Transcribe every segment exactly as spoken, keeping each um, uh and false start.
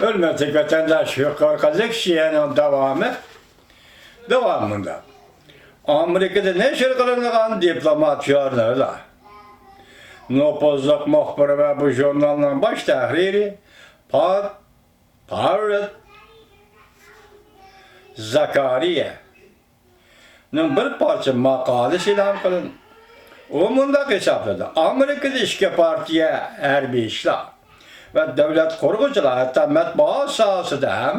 ھۆرمەتلىك ۋەتەنداش، يۇقىرىقى لېكسىيەنىڭ داۋامى، داۋامى مۇنداق. ئامېرىكىدا نەشر قىلىنغان دىپلومات ژۇرنىلى، نوپۇزلۇق مۇخبىر ۋە بۇ ژۇرنالنىڭ باش تەھرىرى پات پاررېت زاكارىيە نىڭ بىر پارچە ماقالىسى ئېلان قىلىندى. ئۇ مۇنداق ھېسابلىدى: ئامېرىكىدا ئىككى پارتىيە، ھەربىي ئىشلار ۋە دۆلەت قۇرغۇچىلار، ھەتتا مەتبۇئات ساھەسىدە ھەم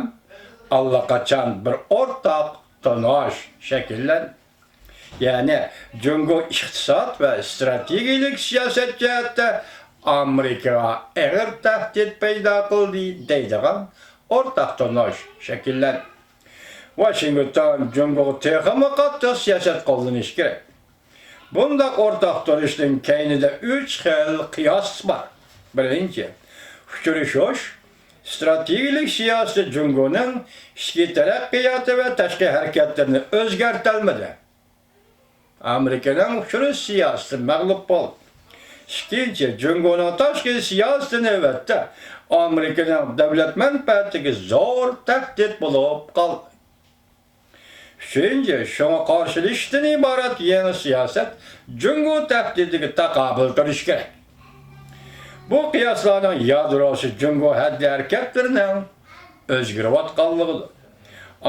ئاللىقاچان بىر ئورتاق تونۇش شەكىللەندى. يەنى جۇڭگو ئىقتىساد ۋە ئىستراتېگىيەلىك سىياسەت جەھەتتە ئامېرىكىغا ئېغىر تەھدىت پەيدا قىلدى دەيدىغان ئورتاق تونۇش شەكىللەندى. ۋاشىنگتون جۇڭگوغا تېخىمۇ قاتتىق سىياسەت قوللىنىشى كېرەك. بۇنداق ئورتاق تونۇشنىڭ كەينىدە ئۈچ خىل قىياس بار. بىرىنچى، ئۇچرىشىش ئىستراتېگىيەلىك سىياسىتى جۇڭگونىڭ ئىچكى تەرەققىياتى ۋە تاشقى ھەرىكەتلىرىنى ئۆزگەرتەلمىدى. ئامېرىكىنىڭ ئۇچرىشىش سىياسىتى مەغلۇپ بولدى. ئىككىنچى، جۇڭگونىڭ تاشقى سىياسىتى نۆۋەتتە ئامېرىكىنىڭ دۆلەت مەنپەئەتىگە زور تەھدىت بولۇپ قالدى. ئۈچىنچى، شۇڭا قارشىلىشىشتىن ئىبارەت يېڭى سىياسەت جۇڭگو تەھدىتىگە تاقابىل تۇرۇشى كېرەك. بۇ قىياسلارنىڭ يادروسى جۇڭگو ھەددى ھەرىكەتلىرىنىڭ ئۆزگىرىۋاتقانلىقىدۇر.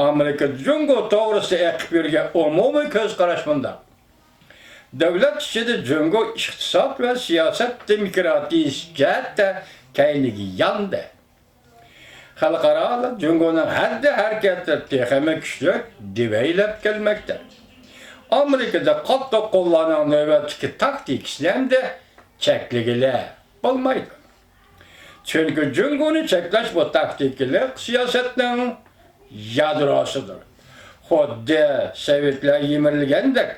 ئامېرىكا جۇڭگو توغرىسىدا ئېقىپ يۈرگەن ئومۇمىي كۆز قاراش مۇنداق: دۆلەت ئىچىدە جۇڭگو ئىقتىساد ۋە سىياسەت دېموكراتىيىسى جەھەتتە كەينىگە ياندى. خەلقئارادا جۇڭگونىڭ ھەددى ھەرىكەتلىرى تېخىمۇ كۈچلۈك دېۋەيلەپ كەلمەكتە. ئامېرىكىدا قاتتىق قوللارنىڭ نۆۋەتتىكى تاكتىكىسىنى ئەمدى چەكلىگىلى بولمايدۇ. چۈنكى جۇڭگونى چەكلەش بۇ تاكتىكىلىق سىياسەتنىڭ يادروسىدۇر. خۇددى سوۋېتلار يىمىرىلگەندەك،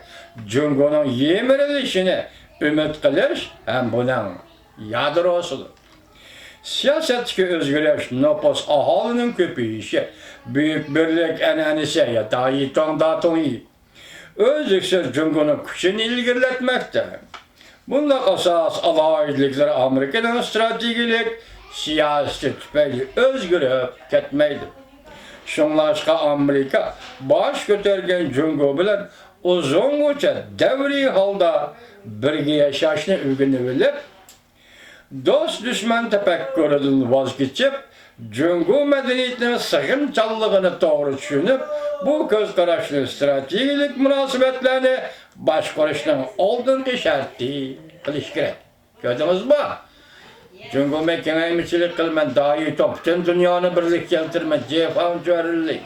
جۇڭگونىڭ يىمىرىلىشىنى ئۈمىد قىلىش ھەم بۇنىڭ يادروسىدۇر. سىياسەتتىكى ئۆزگىرىش، نوپۇس، ئاھالىنىڭ كۆپىيىشى، بۈيۈك بىرلىك ئەنئەنىسى يا دايىتوڭ داتۇڭيى ئۈزلۈكسىز جۇڭگونىڭ كۈچىنى ئىلگىرىلەتمەكتە. بۇنداق ئاساسىي ئالاھىدىلىكلەر ئامېرىكىنىڭ ئىستراتېگىيەلىك سىياسىتى تۈپەيلى ئۆزگىرىپ كەتمەيدۇ. شۇڭلاشقا ئامېرىكا باش كۆتۈرگەن جۇڭگو بىلەن ئۇزۇنغىچە دەۋرىي ھالدا بىرگە ياشاشنى ئۆگىنىۋېلىپ، دوست-دۈشمەن تەپەككۇرىدىن ۋاز كېچىپ، جۇڭگو مەدەنىيىتىنىڭ سىغىمچانلىقىنى توغرا چۈشىنىپ، بۇ كۆز قاراشنى ئىستراتېگىيەلىك مۇناسىۋەتلەرنى باشقۇرۇشنىڭ ئالدىنقى شەرتى قىلىش كېرەك. كۆردىڭىزمۇ؟ جۇڭگو مەن كېڭەيمىچىلىك قىلىمەن، دايىتوڭ پۈتۈن دۇنيانى بىرلىككە كەلتۈرىمەن، جېفاڭ جۈەنلى.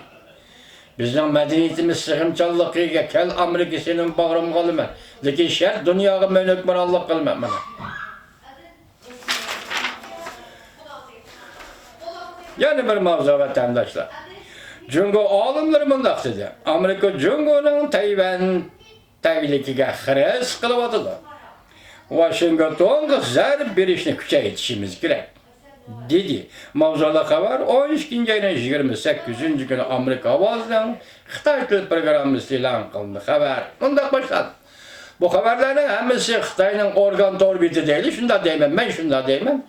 بىزنىڭ مەدەنىيىتىمىز سىغىمچانلىقىغا كەل، ئامېرىكا سېنىڭ باغرىڭغا ئالىمەن. لېكىن شەرت دۇنياغا مەن ھۆكۈمرانلىق قىلىمەن، مانا. يەنە بىر ماۋزۇ، ۋەتەنداشلار. جۇڭگو ئالىملىرى مۇنداق دېدى: ئامېرىكا جۇڭگونىڭ تەيۋەن تەگلىكىگە خىرىس قىلىۋاتىدۇ. ۋاشىنگتونغا زەربە بېرىشنى كۈچەيتىشىمىز كېرەك، دېدى. ماۋزۇلۇق خەۋەر، ئون ئىككىنچى ئاينىڭ يىگىرمە سەككىزىنچى كۈنى ئامېرىكا ئاۋازىنىڭ خىتاي تىل پروگراممىسىدا ئېلان قىلىندى. خەۋەر مۇنداق باشلاندى. بۇ خەۋەرلەرنىڭ ھەممىسى خىتاينىڭ ئورگان تور بېتى دەيلى، شۇنداق دەيمەن، مەن شۇنداق دەيمەن.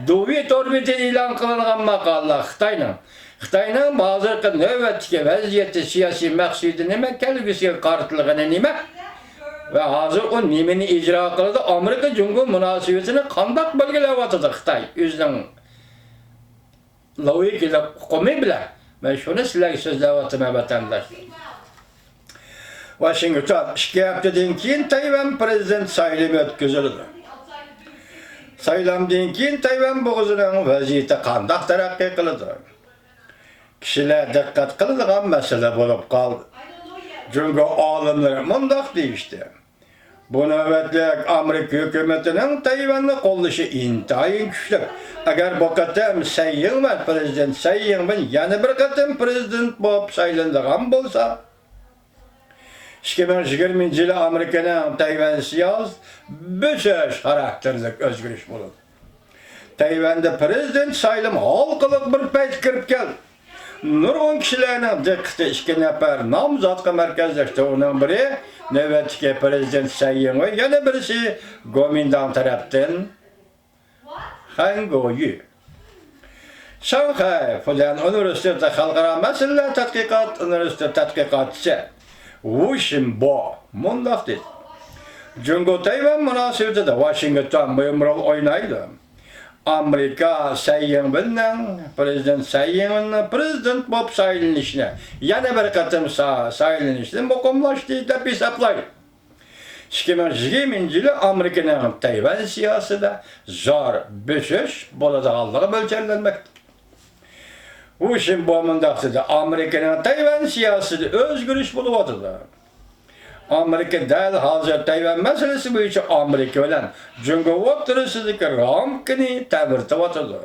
دۇۋى تور بېتىدە ئېلان قىلىنغان ماقالىلەر خىتاينىڭ. خىتاينىڭ ھازىرقى نۆۋەتتىكى ۋەزىيىتى، سىياسىي مەقسىتى نېمە، كەلگۈسىگە قارىتىلغىنى نېمە ۋە ھازىر ئۇ نېمىنى ئىجرا قىلىدۇ، ئامېرىكا جۇڭگو مۇناسىۋىتىنى قانداق بەلگىلەۋاتىدۇ خىتاي ئۆزىنىڭ لوگىكىلىق ئۇقۇمى بىلەن؟ مەن شۇنى سىلەرگە سۆزلەۋاتىمەن، ۋەتەنداشلار. ۋاشىنگتون، ئىككى ھەپتىدىن كېيىن تەيۋەن پىرېزىدېنت سايلىمى ئۆتكۈزۈلىدۇ. سايلامدىن كېيىن تەيۋەن بوغۇزىنىڭ ۋەزىيىتى قانداق تەرەققىي قىلىدۇ؟ كىشىلەر دىققەت قىلىدىغان مەسىلە بولۇپ قالدى. جۇڭگو ئالىملىرى مۇنداق دېيىشتى: بۇ نۆۋەتلىك ئامېرىكا ھۆكۈمىتىنىڭ تەيۋەننى قوللىشى ئىنتايىن كۈچلۈك. ئەگەر بۇ قېتىم سەي يىڭۋەن، پىرېزىدېنت سەي يىڭۋەن يەنە بىر قېتىم پىرېزىدېنت بولۇپ سايلىنىدىغان بولسا، ئىككى مىڭ يىگىرمىنچى يىلى ئامېرىكىنىڭ تەيۋەن سىياسىتى بۆسۈش خاراكتېرلىك ئۆزگىرىش بولىدۇ. تەيۋەندە پىرېزىدېنت سايلىمى ھالقىلىق بىر پەيتكە كىرىپ كەلدى. نۇرغۇن كىشىلەرنىڭ دىققىتى ئىككى نەپەر نامزاتقا مەركەزلەشتى. ئۇنىڭ بىرى نۆۋەتتىكى پىرېزىدېنت سەي يىڭۋېن، يەنە بىرسى گومىنداڭ تەرەپتىن خەن گويۈ. شاڭخەي فۇليەن ئۇنىۋېرسىتېتى خەلقئارا مەسىلىلەر تەتقىقات ئۇنىۋېرسىتېتى تەتقىقاتچىسى ۋۇ شىنبو مۇنداق دېدى: جۇڭگو تەيۋەن مۇناسىۋىتىدە ۋاشىنگتون مۇھىم رول ئوينايدۇ. ئامېرىكا سەي يىڭۋېننىڭ، پىرېزىدېنت سەي يىڭۋېننىڭ پىرېزىدېنت بولۇپ سايلىنىشىنى يەنە بىر قېتىم سا-، سايلىنىشىنى مۇقىملاشتى دەپ ھېسابلايدۇ. ئىككى مىڭ يىگىرمىنچى يىلى ئامېرىكىنىڭ تەيۋەن سىياسىتىدە زور بۆسۈش بولىدىغانلىقى مۆلچەرلەنمەكتە. ۋۇ شىنبو مۇنداق دېدى: ئامېرىكىنىڭ تەيۋەن سىياسىتىدە ئۆزگىرىش بولۇۋاتىدۇ. ئامېرىكا دەل ھازىر تەيۋەن مەسىلىسى بويىچە ئامېرىكا بىلەن جۇڭگو ئوتتۇرىسىدىكى رامكىنى تەۋرىتىۋاتىدۇ.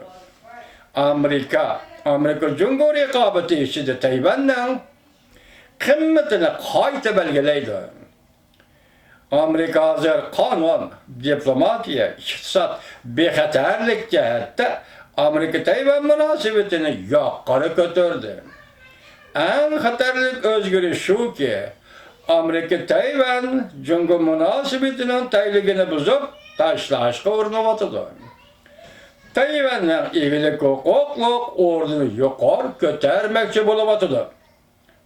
ئامېرىكا، ئامېرىكا جۇڭگو رىقابىتى ئىچىدە تەيۋەننىڭ قىممىتىنى قايتا بەلگىلەيدۇ. ئامېرىكا ھازىر قانۇن، دىپلوماتىيە، ئىقتىساد، بىخەتەرلىك جەھەتتە ئامېرىكا تەيۋەن مۇناسىۋىتىنى يۇقىرى كۆتۈردى. ئەڭ خەتەرلىك ئۆزگىرىش شۇكى، ئامېرىكا تەيۋەن جۇڭگو مۇناسىۋىتىنىڭ تەگلىكىنى بۇزۇپ تاشلاشقا ئۇرۇنۇۋاتىدۇ. تەيۋەننىڭ ئىگىلىك ھوقۇقلۇق ئورنىنى يۇقىرى كۆتەرمەكچى بولۇۋاتىدۇ.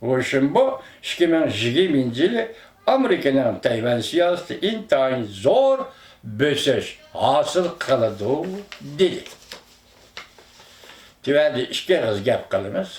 ۋۇ شىنبو ئىككى مىڭ يىگىرمىنچى يىلى ئامېرىكىنىڭ تەيۋەن سىياسىتى ئىنتايىن زور بۆسۈش ھاسىل قىلىدۇ، دېدى. تۆۋەندە ئىككى ئېغىز گەپ قىلىمىز.